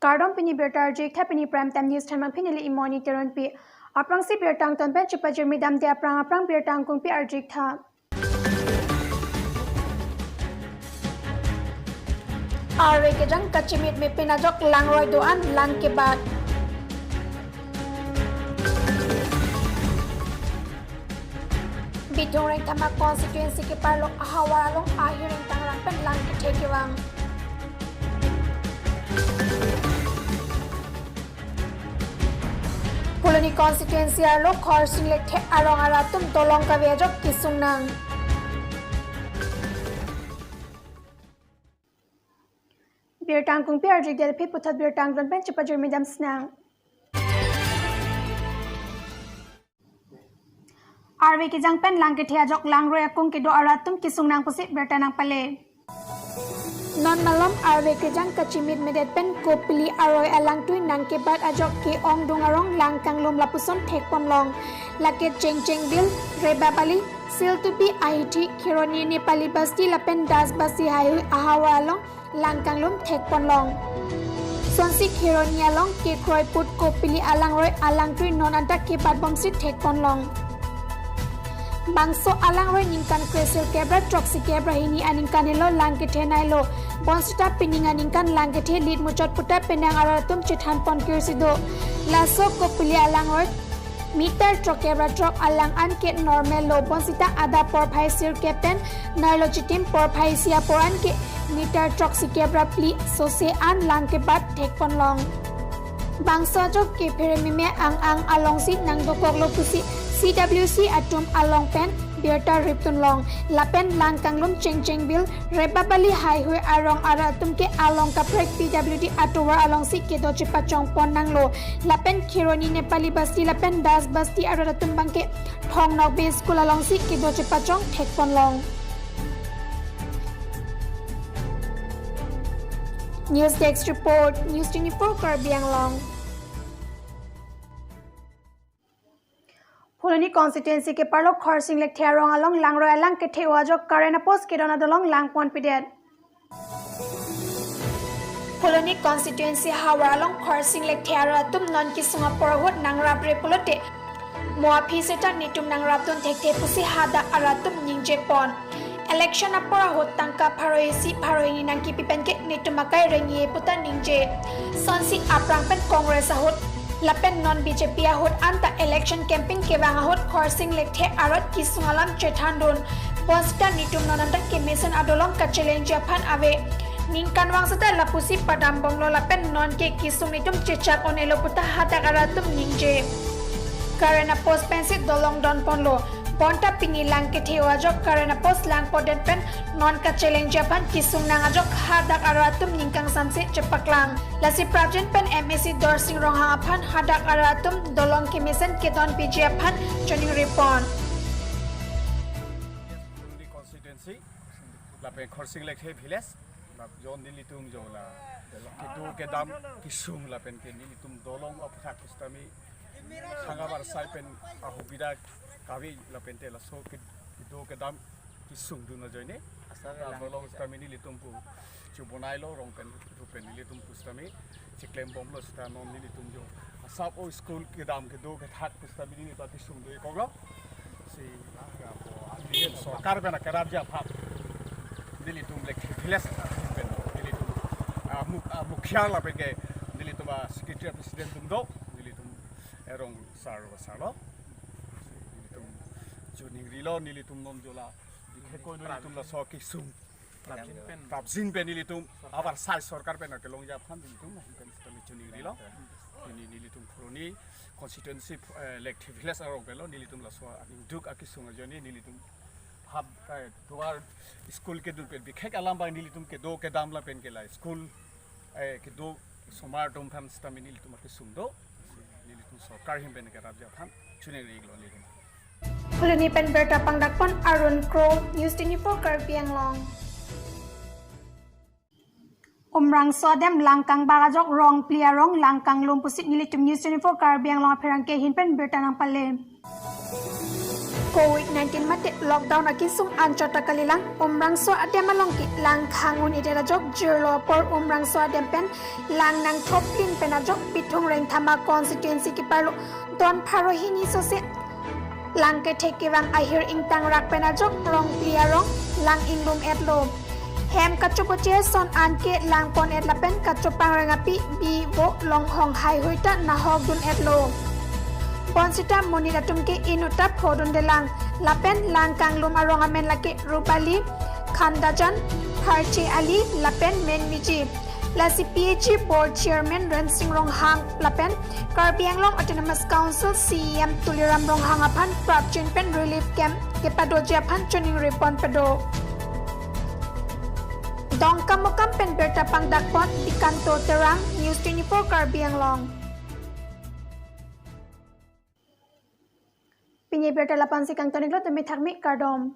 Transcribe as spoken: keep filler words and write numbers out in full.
Kardom, pini birta arjutha, pini Prime Time News thanmang pini le Imoni Teronpi. Aphrangsi birta angton pen chepajirmi damde aphrang aphrang birta angkungpi arjutha. Arve kejang kachimit mepin ajok langroi do-an lang kebat. Bithung Rengthama constituency keparlo ahavar along ahiring tangrang pen lang kethe kevang. Phuloni constituency arlo Khorsing Lekthe arong arat atum dolong kave ajok kesung nang. Birta angkungpi arjutha, Delhi puthot birta angton pen chepajirmi dam sinang. Arve kejang pen lang kethe ajok langroi akung kedo arat atum kesung nang pusi birta nangpale. Non malom arve kejang kachimit medet pen Kopili aroi alangtui nang kebat ajok ke-ongdung arong Langkanglum lapuson thekponlong. Lake Chengchengbil, Rebabali, Siltupi, Ahithi, Kheroni, Nepali Basti lapen Das Basti haihui ahavar along Langkanglum thekponlong. Sonsi Kheroni along kekroi put Kopili alangroi alangtui non anta kebat bomsi thekponlong. Bangso alangroi ningkan kresirkep ra throksi kep ra hini aningkan helo lang kethe nailo. Bonsita pining aningkan lang kethe lit muchot puta penang arat atum chethanpon kirsi do. Laso Kopili alangroi meter throkkep ra throk alang an ke normal lo, bonsita adap porphai sirkep pen nerlo chitim porphai isi apor an ke meter throksikep ra phli sose an lang kebat thekponlong. Bangso ajok ke pherememe ang-ang alongsi nangdokoklo pusi C W C atum along pen birta riptunlong. Lapen Langkanglum, Chengchengbil, Rebabali haihui arong arat atum ke along kaprek P W D atovar alongsi kedo chepachongpon nanglo. Lapen Kheroni, Nepali Basti lapen Das Basti arat atum abangke Thong Nokbe school alongsi kedo chepachong thekponlong. News Desk Report, News twenty-four Karbi Anglong. Phuloni constituency keparlo Khorsing Lekthe arong along langroi alang kethe ajok current apost kedon adolong langponpidet. Phuloni constituency havar along Khorsing Lekthe arat atum non kesung apor ahut nangrapre pulote mo aphi seta netum nangrapdun thekthe pusi hadak arat atum ningjepon. Election apor ahut tangka pharo isi pharo hini nangkipi pen ke netum akai rengye puta ningje. Sonsi aphrang pen Congress ahut lapen non B J P ahut anta election campaign kevang ahut Khorsing Lekthe arat kesung alam chethandun. Bonsita netum non anta kemesen adolong kachelengji aphan ave. Ningkanvang seta lapusi padambomlo lapen non ke kesung netum chechak un-elo puta hadak arat atum ningje. Current apost pensi dolong donponlo. Bonta pini lang kethe ajok current apost langpondet pen non kachelengji aphan kesung nang ajok hadak arat atum ningkangsamse chepaklang. Lasi Prajen pen M A C Dorsing Ronghang aphan hadak arat atum dolong kemesen kedonpiji aphan choningripon. Phuloni constituency, lapen Khorsing Lekthe village, lap jon nelitum jo la kedo kedam kesung lapen ke nelitum dolong aphuthak pusitame thang abarsai pen ahubida kave lapente laso ke-, kedo kedam kesungdun ajoine. Asal la lang dolong kita. Sitame nelitum pu chubonailo rong pen ru pen nelitum pusitame chiklembomlo sita non nelitum jo asap o school kedam kedo kethak pusitame nelitum kesungdun koklo. Si, ah, apo, ah, sorkar pen akerapji aphan nelitum Lekthe village pen nelitum, ah, muk-, ah, mukhiya lapen ke nelitum, ah, secretary president atum do, nelitum erong sar sar lo. Nelitum choningrilo, nelitum non jo la, ikheko nelitum laso kesung prapjin pen, prapjin pen nelitum abarsai sorkar pen kelongji aphan nelitum ahin pen sitame choningrilo. Pini nelitum Phuloni constituency, eh, Lekthe village arong penlo nelitum laso aning duk akesung ajoine nelitum hap, eh, duar school kedun pen bikhek alam abang nelitum kedo kedam lapen ke la school, eh, kedo osomar atum aphan sitame nelitum akesung do. Nelitum sorkar ahin pen kerapji aphan choningrilo nelitum. Phuloni pen birta pangdakpon Arun Kro, News twenty-four Karbi Anglong. Umrangso adem lang kangbak ajok rong phli arong Langkanglum pusi nelitum News twenty-four Karbi Anglong apherangke ahin pen birta nangpale. Covid nineteen mate lockdown akesung anchot ta kalilang Umrangso adem along ke lang khang un-edet ajok jirlo apor Umrangso adem pen lang nangthop klin pen ajok Pithung Rengthama constituency keparlo don pharo hini sose lang kethek kevang ahir ingtangrak pen ajok Rongpli arong lang inglum-etlo. Hem kachopoche ason an ke lang pon-et lapen kachopang reng api bi vo longhong haihui ta nahok dun-etlo. Bonsita monit atum ke inut ta phodunde lang lapen lang kanglum arong amen lake Rupali, Khandajan, Pharche Ali lapen Menmiji. Lasi P H E board chairman Rensing Ronghang lapen Karbi Anglong Autonomous Council C E M Tuliram Ronghang aphan prapjin pen relief camp kepadoji aphan choningri pon pado. Dongkamukam pen birta pangdak pon Dikanto Terang, News twenty-four Karbi Anglong. Pini birta la-an si kangton-iklo, tumi thakmi, kardom.